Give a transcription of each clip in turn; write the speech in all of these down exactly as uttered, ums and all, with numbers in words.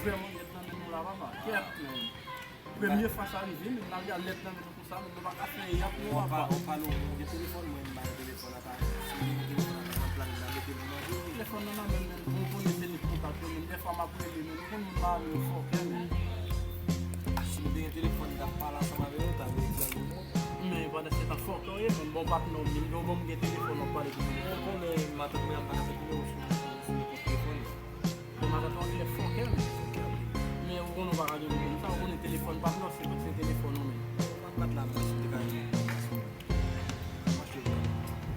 Vrèman, lèt nan men nou la, papa. Kèt, men. Premye fwa sa rive, men n a lèt nan men nou konsa, men nou pa ka fè yap, non, papa. Ou pa, ou pa, nou gen telefòn, mwen, m ba yo telefòn, apa, si nou gen telefòn, apa, nan plan, n a mete nou nan jwe. Telefòn nan nan men, men, bon, konnen se li kontak yo, men, dèfwa m ap rele, men, nou konn moun pa rele yo fòkè, men. Si nou te gen telefòn, n t ap pale ansanm avè yo, n t ap egzamine. Men, pandan se tan fòkè, wi, men, bon, patnè, m gen, bon, m gen telefòn, m ap pale pou telefòn. Ou konnen, matant mwen, m pa ka fè nimewo sou, sou, sou telefòn. Bon, matant ou anglè fòkè, men. Men ou konnen ou pa ka gen pwoblèm sa, ou konnen telefòn pa t nan, se tout se telefòn ou menm. Ou pa t la, men si te ka gen pwoblèm sa. Mwen te la.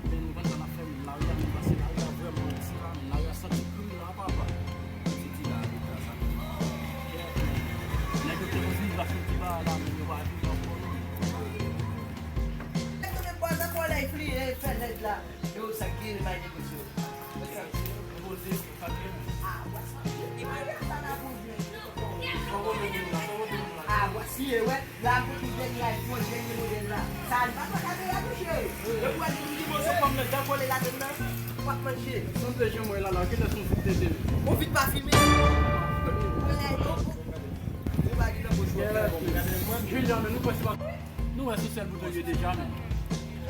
Men nou konn sa n ap fè, men lari a, men pase lari a vrèman ti la, men lari a santi krim la, papa. Santi la, li ta sa. Nèg yo te konn viv la, santi la, la, men yo pa viv ankò, non. Nèg yo te bwaz ankò lè fli, e fè lèd la. Yo, sa k gen, pa gen kote yo. Sa k gen, poze, sa k gen. Ah, wè sa. Li pa gen sa la pou jwe. Fò kote moun la, fò kote moun la. Ah, wè si, e wè. La, pou tout dènye iPhone, dènye modèl la. Sa, li pa sa ka fè la, mesye. E pou wè, li di, bon, se kòm nan jan kole ladann nan. W ap manje. Sanble jan mwen la, la, kilès nou fout tete nou? Ou vit pa filme. Ou pa gen nan poch ou. Junior, men nou pran ti pa. Nou wè sou sèl bouton yo deja, men.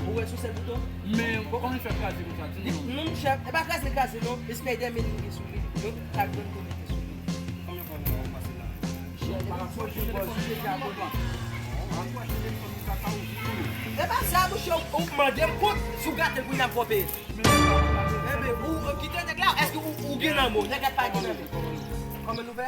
Ou wè sou sèl bouton? Men, kòman li fè kraze konsa, di nou? Non, monchè, e pa kraze, kraze, non. E Spider-Man li gen sou li. Yon tak grenn tou mete sou li. Konbyen fwa nou pase la? Monchè, depi sou telefòn li deja bon. E pa sa, monchè, ou, ou mande m kont, si w gate pou y ap pòpe. Enben, ou, ou kite nèg la, èske ou, ou gen nan men w? Nèg la pa gen nan men. Kòman nou fè?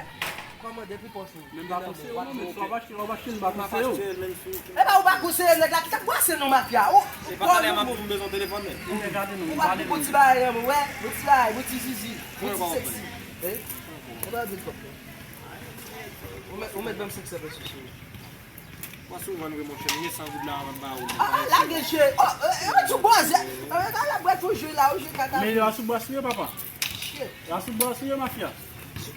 Kòman depi pòch ou? Men m pa konseye w non, men si w ap achte, w ap achte, m pa konseye w. E pa ou pa konseye nèg la ki t ap brase non mafya. Ou, e pa talè a m ap di m bezwen telefòn men. Ou pa pou ti bagay an, wè, yon ti bagay, yon ti zizi, yon ti seksi. E pa di l kòb. Ou mèt, ou mèt ban m senk san pesos. Pase w vann vre monchè, m gen san goud la, m ap ba ou. Ah, lage je. Oh, e, e, sou bòz. E, e, la, la, bwè tou jwe la, ou jwe kaka. Men yo a sou bòz li yo, papa. Shit. Yo a sou bòz li yo, mafya.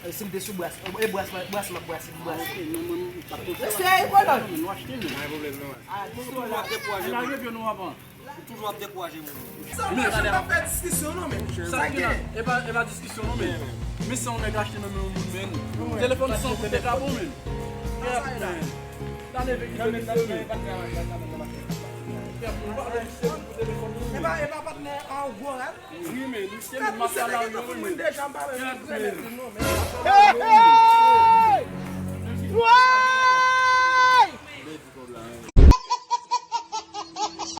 E, si m te sou bòz, e, bòz, bòz, m ap bwase, m bwase. Ok, non, mwen, m pa t konfye. Mesye, e, bon, non. Nou achte, nou. Pa gen pwoblèm, non. Ah, ou toujou ap dekouraje moun. Lage je nou avan. Ou toujou ap dekouraje moun. Sa m pa janm pa fè diskisyon, non, men. Sa k gen la? E pa, e pa diskisyon, non, men. Men se yon nèg achte nan men yon moun, men. Telefòn san goud te ka bon, men. Kèt, men. Nan leve ki te misye, men. Kèt, men. Ou pa leve misye pou telefòn, non, men. E pa, e pa patnè a ou gwo rad? Wi, men. Misye, men, mafya la, wi, men. Kèt, men. Hey, hey!